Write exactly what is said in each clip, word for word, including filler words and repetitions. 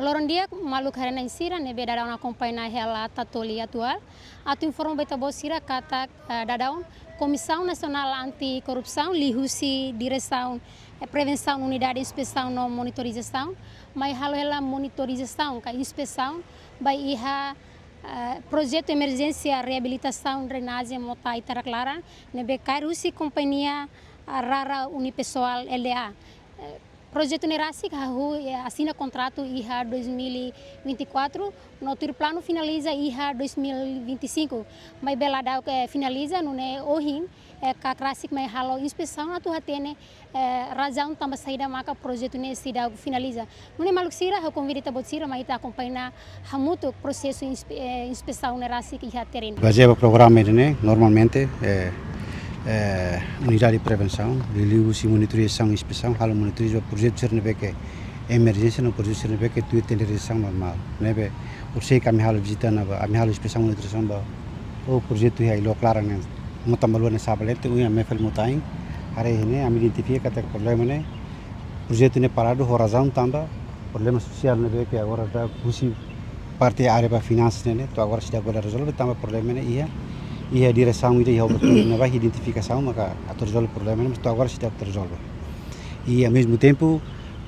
Loron di'ak, maluk haree-na'in sira ne'ebé daudaun akompaña hela Tatoli Atuál. Atu informa ba ita-boot sira katak, eh, daudaun Komisaun Nasionál Anti Korrupsaun, liuhusi Diresaun, eh, Prevensaun, Unidade Inspesaun no Monitorizasaun, mai halo hela monitorizasaun ka inspesaun ba iha, eh, projetu emerjénsia reabilitasaun drenajen Mota Ita Rak Laran, ne'ebé kaer husi kompañia, eh, Rara Unipessoal Lda. Eh, projetu ne'e rasik hahú, eh, asina kontratu iha dois mil e vinte e quatro, no tuir planu finaliza iha dois mil e vinte e cinco. Maibé la daudaun, eh, finaliza, nune'e ohin, eh, KAK rasik mai halo inspesaun atu hatene, eh, razaun tanba saida maka projetu ne'e seidauk finaliza. Nune'e maluk sira, ha'u konvida ita-boot sira mai ita akompaña hamutuk prosesu inspe-, eh, inspesaun ne'e rasik iha terrenu. Bazeia ba programa ida-ne'e, normalmente, eh, eh, Unidade Prevensaun, liuhusi Monitorizasaun Inspesaun, halo monitoriza projetu sira ne'ebé ke emerjénsia no projetu sira ne'ebé ke tuir tenderezasaun normál. Ne'ebé, orsida ami halo vizita ona ba, ami halo inspesaun monitorizasaun ba, o projetu iha Ilok Laran ne'e, Mota Malua ne'e saba leten, ohin ami fali Mota Ain, haree ne'e, ami identifika katak problema ne'e, projetu ne'e paradu ho razaun tanba problema sosiál ne'ebé ke agora daudaun husi parte área ba finansas ne'e, ne'e, to'o agora seidauk bele rezolve tanba problema ne'e iha, iha diresaun ida iha obra públika ne'ebá identifikasaun maka atu rezolve problema ne'e, mas to'o agora seidauk rezolve. I ao mesmo tempo,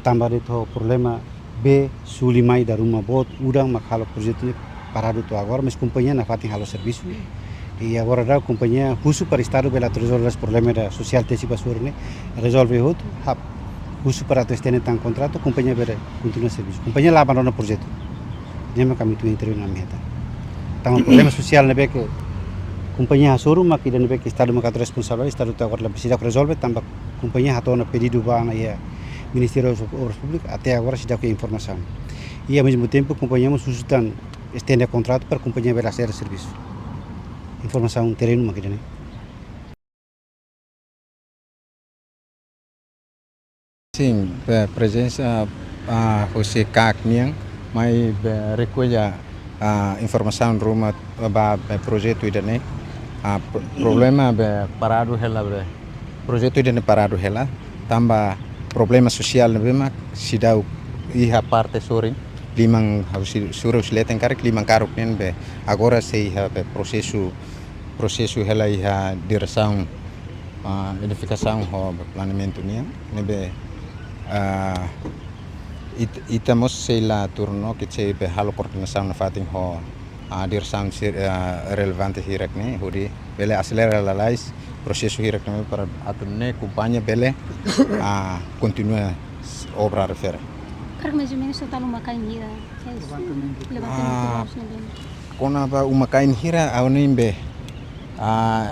tanba de'it ho problema bee suli mai dala ruma boot, udan mak halo projetu ne'e paradu to'o agora, mas kompañia nafatin halo servisu. I agora daudaun kompañia husu para Estadu bele atu rezolve problema ida sosiál tesi ba hasoru ne'e, rezolve hotu, hap, husu para atu estende tan kontratu, kompañia bele kontinua servisu. Kompañia la abandona projetu. Ne'e mak ami tuir intervene ami hetan. Tanba problema sosiál ne'ebé ke kompañia hasoru mak ida ne'ebé ke Estadu mak atu responsavel, Estadu to'o agora la seidauk rezolve, tanba kompañia hato'o ona pedidu ba iha Ministériu Obras Públikas, até agora seidauk iha informasaun. I ao mesmo tempo kompañia mós husu tan estende kontratu para kompañia bele aselera servisu. Informasaun terrenu mak ida-ne'e. Sin, be prezensa, ah, husi KAK nian, mai be rekolla, ah, informasaun ruma ba be projetu ida-ne'e. Ah, pro-, problema be paradu hela be. Projetu ida-ne'e paradu hela, tanba problema sosiál ne'ebé mak seidauk iha parte sorin, liman husi, sorin husi leten karik, liman karuk nian be agora sei iha be prosesu, prosesu hela iha diresaun, ah, edifikasaun ho planeamentu nian, ne'ebé, ah, it-, ita mós sei la tuur ona, ke sei be halo koordenasaun nafatin ho, ah, diresaun sir-, ah, relevante hirak ne'e, hodi bele aselera lalais prosesu hirak ne'e para atu nune'e kompañia bele, ah, kontinua s-, obra refere. Karik mais ou menus totál uma-kain hira? Levantamento. Levantamento. Ah, dos ne'ebé. Kona-ba uma-kain hira, ha'u hanoin be, ah,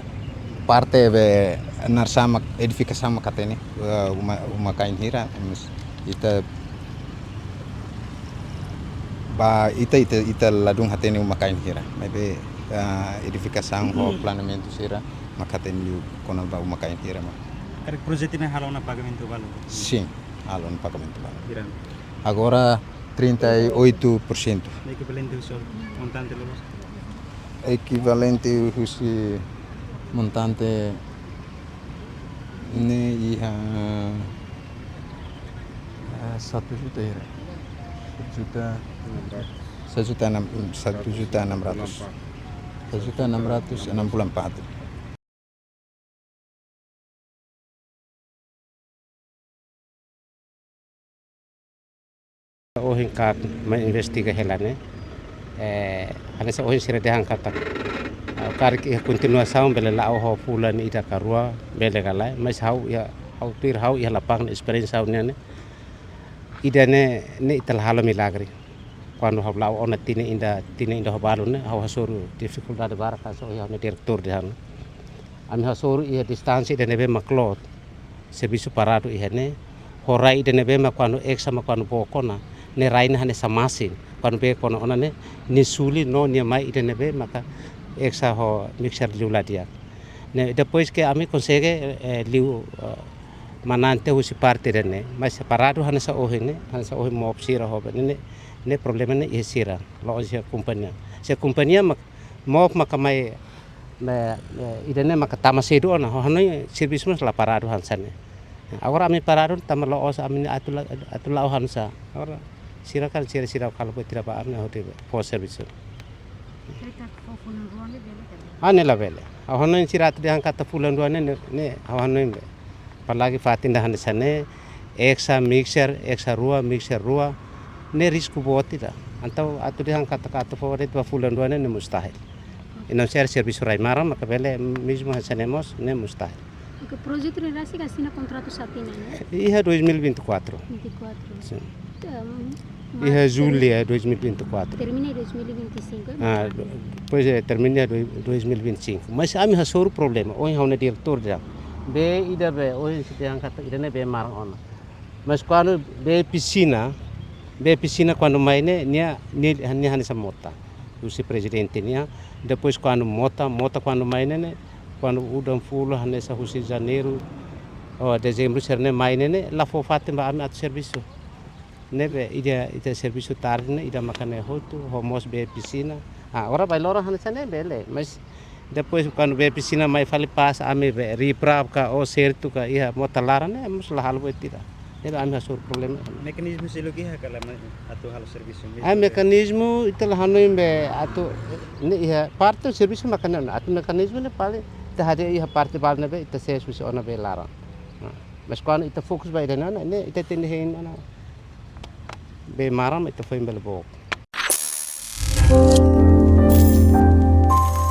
parte be naran sá mak edifikasaun mak hatene, ah, uma, uma-kain hira, mas ita ba, ita, ita, ita ladún hatene uma-kain hira. Maibé, ah, edifikasaun ho planeamentu sira mak hatene liu kona-ba uma-kain hira mak. Karik projetu ne'e halo ona pagamentu balu? Sin, halo ona pagamentu balu. Hira? Agora trinta e oito por cento. Ekivalente husi montante loloos? Ekivalente husi montante ne'e iha, eh, satu juta hira. Satu juta, satu juta enam, satu juta enam ratus. Satu juta enam ratus enam puluh empat. Ohin KAK mai investiga hela ne'e. Eh, hanesan ohin sira dehan katak, ah, karik iha kontinuasaun bele la'o ho fulan ida ka rua bele ka lae, mas ha'u iha, ha'u tuir ha'u iha lapangan esperiénsia ha'u-nian ne'e. Ida-ne'e, ne'e ita la halo milagre. Kuandu ha'u la'o ona tinan ida, tinan ida ho balu ne'e, ha'u hasoru difikuldade barak hanesan ohin ha'u-nia diretór dehan. Ami hasoru iha distánsia ida ne'ebé mak loot. Servisu paradu iha ne'e. Ho rai ida ne'ebé mak kuandu eksa mak kuandu book ona, ne'e rai ne'e hanesan masin. Kuandu book ona ne'e, nia suli no nia mai ida ne'ebé maka eksa ho mixer liu la di'ak. Ne'e, depois ke ami konsege, eh, liu, eh, manán tiha husi parte ida-ne'e, mas se paradu hanesan ohin ne'e, hanesan ohin MOP sira ho be ne'e, ne'e, ne'e problema ne'e iha sira, la'ós iha kompañia. Se kompañia mak, MOP maka mai, mai, mai, ida-ne'e maka tama sedu ona, ho hanoin servisu mós la paradu hanesan ne'e. Agora ami paradu tanba la'ós ami ne'e atu la, atu la'o hanesan. Agora Sira kan sira sira kala buat tira ba ami hodi fó servisu. Ita fó fulan rua ne'e bele ka lae? Ah, ne'e labele. Ha'u hanoin sira atu dehan katak fulan rua ne'e, ne'e, ne'e ha'u hanoin be. Apalagi fatin ida hanesan ne'e, eksa mixer, eksa rua, mixer rua, ne'e risku boot ida. Entaun atu dehan katak atu fó rate ba fulan rua ne'e, ne'e mustahil. I não ser servisu rai-maran, maka bele mezmu hanesan ne'e mós, ne'e mustahil. Oke, projetu ne'e rasik asina kontratu sá tinan, ne'e? Iha dois mil e vinte e quatro. Vinte e quatro. Sin. Em, Iha mas jullu, eh, dois mil e vinte e quatro. Termina em dois mil e vinte e cinco, é? Ah, verdade. Pois é, termina em doi-, dois mil e vinte e cinco. Mas ami hasoru problema, ohin ha'u-nia diretór dehan. Be ida be, ohin sira dehan katak ida-ne'e bee maran ona. Mas kuandu bee pisina, bee pisina kuandu mai ne'e, nia, nia, nia hanesan mota. Husi prezidente nian. Depois kuandu mota, mota kuandu mai ne'e, ne'e, kuandu udan fulan hanesan husi janeiru, ou dezembru sira-ne'e mai ne'e, ne'e, la fó fatin ba ami atu servisu. Ne'ebé ida, ita servisu tarde ne'e, ida maka ne'e hotu, ho mós bee pisina. Ah, ora bai loron hanesan ne'e bele, mas depois kuandu bee pisina mai fali pas, ami be riprap ka, ou sertu ka, iha mota laran ne'e, mós la halo buat ida. Ne'ebé ami hasoru problema. Mekanizmu seluk iha ka lae atu halo servisu Ah, mezmu? Mekanizmu ita la hanoin be atu, ne'e iha parte servisu maka ne'e, atu mekanizmu ne'e paling ita hadi'a iha parte balu ne'ebé ita sees husi ona bee laran. Nah, mas kuandu ita fokus ba ida-ne'e ona, ne'e ita tenke hein ona. Bee maran mak ita foin bele book.